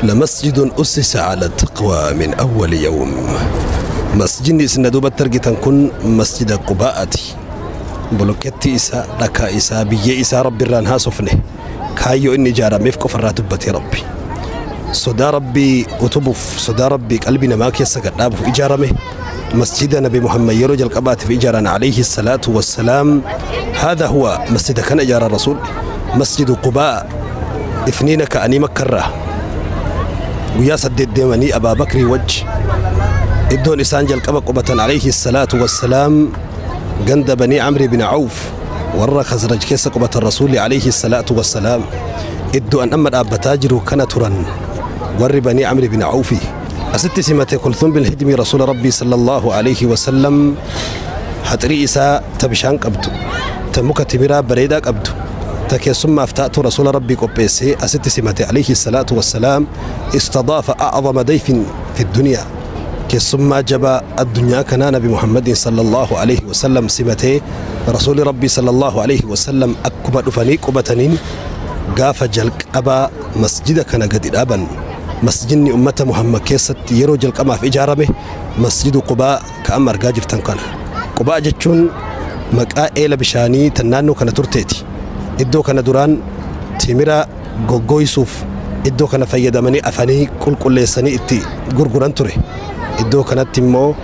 لمسجد أسس على التقوى من أول يوم. Masjidni isin duubatti argitan kun Masjida Qubaa'ati. Bolokkeetti isaa, dhakaa isaa, biyyee isaa Rabbi irraan haasofne, kaayyoo inni ijaarameef qofarraa dubbatee. Rabbi sodaa Rabbii utubuuf, sodaa Rabbii qalbii namaa keessa gadhaabuuf ijaarame. Masjida Nabi Muhammad yeroo jalqabaatiif ijaaran عليه الصلاة والسلام. هذا هو masjida kana ijaaran Rasuul, Masjidu Qubaa. Ifniina ka'anii Makkarraa guyyaa 8 deemanii Abaa Bakrii wajji iddoon isaan jalqaba qubatan عليه الصلاة والسلام ganda Banii Amri bin Awf, warra Khazraj keessa qubatan Rasuulli عليه الصلاة والسلام. Iddoo an amma dhaabbataa jiru kana turan warri Banii Amri bin Awfi. Asitti simate Kulthum bin Hidmi Rasuula Rabbii صلى الله عليه وسلم. Haxirii isaa ta bishaan qabdu, ta muka timiraa bareedaa qabdu, ta keessummaaf taatu Rasuula Rabbii qopheessee asitti simate عليه الصلاة والسلام. استضاف أعظم ضيف في الدنيا. Keessummaa jabaa addunyaa kanaa Nabi Muhammadin صلى الله عليه وسلم simatee. Rasuuli Rabbii صلى الله عليه وسلم akkuma dhufanii qubataniin gaafa jalqabaa masjida kana gadi dhaaban. Masjidni ummata Muhammad keessatti yeroo jalqabaaf ijaarame Masjidu Qubaa ka amma argaa jirtan kana. Qubaa jechuun maqaa eela bishaanii tan naannoo kana turteeti. Iddoo kana duraan timira goggooysuuf iddoo kana fayyadamanii afanii qulqulleessanii itti gurguran ture. Iddoo kanatti immoo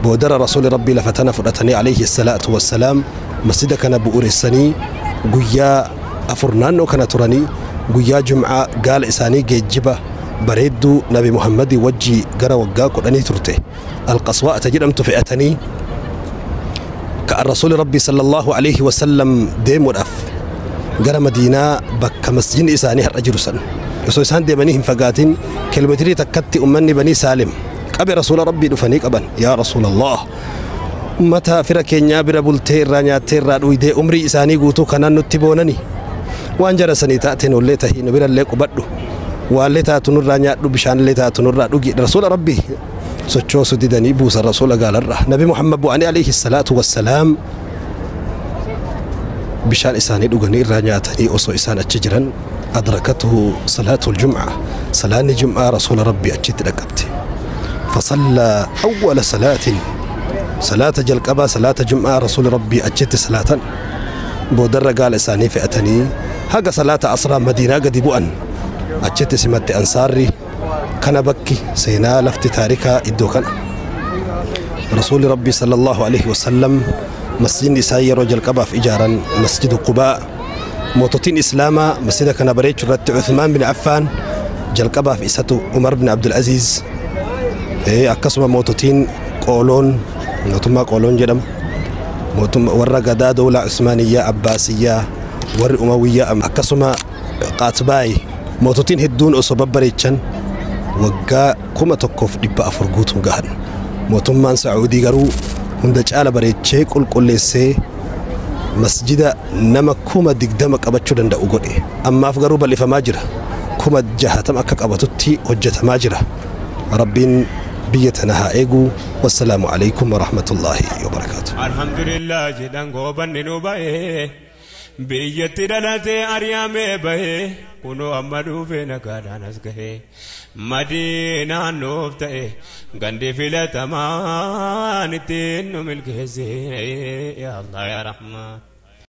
boodara Rasuuli Rabbii lafa tana fudhatanii عليه الصلاة والسلام masjida kana bu'uuressanii guyyaa 4 naannoo kana turanii, guyyaa Jum'aa gaala isaanii geejjiba bareedduu Nabi Muhammadii wajjii gara waggaa 10 turte Alqaswaa'ata jedhamtu fe'atanii ka'an. Rasuuli Rabbii صلى الله عليه وسلم deemuudhaaf gara Madiinaa, bakka masjidni isaanii har'a jiru san osoo isaan deemanii hin fagaatin kiiloomeetirii takkatti ummanni Banii Saalim qabe. Rasuula Rabbii dhufanii qaban. "Yaa Rasuulallah, ummata fira keenyaa bira bultee, irraa nyaattee, irraa dhuydee, umrii isaanii guutuu kanaan nutti boonani. Waan jara sanii taate nullee tahii, nu birallee qubadhu, waallee taatu nurraa nyaadhu, bishaanillee taatu nurraa dhugi." Rasuula Rabbii sochoosu didanii buusan Rasuula gaalarra. Nabi Muhammad bu'anii عليه الصلاة والسلام bishaan isaanii dhuganii irraa nyaatanii osoo isaan achi jiran أدركته صلاة الجمعة. Salaanni Jum'aa Rasuula Rabbii achitti dhaqqabte. فصلى أول صلاة. Salaata jalqabaa, salaata Jum'aa Rasuula Rabbii achitti salaatan. Boodarra gaala isaanii fe'atanii haga salaata asraa Madiinaa gadi bu'an. Achitti simatte Ansaarri. Kana bakki seenaa lafti taarikaa iddoo kana. Rasuulli Rabbii صلى الله عليه وسلم masjidni isaa yeroo jalqabaaf ijaaran Masjidu Qubaa. Moototiin Islaamaa masjida kana bareechuu irratti Uthmaan bin Affaan jalqabaaf isatu, Umar bin Abdul Aziz, akkasuma moototiin Qooloon, mootummaa Qooloon jedhamu, mootummaa warra gadaa dowlaa Usmaaniyyaa, Abbaasiyyaa, warri Umawiyyaa, akkasuma Qaatbaayi, moototiin hedduun osoo babbareechan waggaa 1400 guutuun gahan. Mootummaan Sacuudii garuu hunda caala bareechee qulqulleessee masjida nama 20,000 qabachuu danda'u godhe. Ammaaf garuu bal'ifamaa jira, 60,000 akka qabatutti hojjetamaa jira. Rabbiin biyya tana haa eegu. والسلام عليكم ورحمة الله وبركاته. Alhamdulillah jedhan, goobanni nu ba'ee biyyatti dhalatee ari'amee bahee kunoo amma dhufee nagaadhaan as gahee Madiinaan nuuf ta'e gandi filatamaan ittiin nu milkeesse. Ya Allah, ya Rahmaan.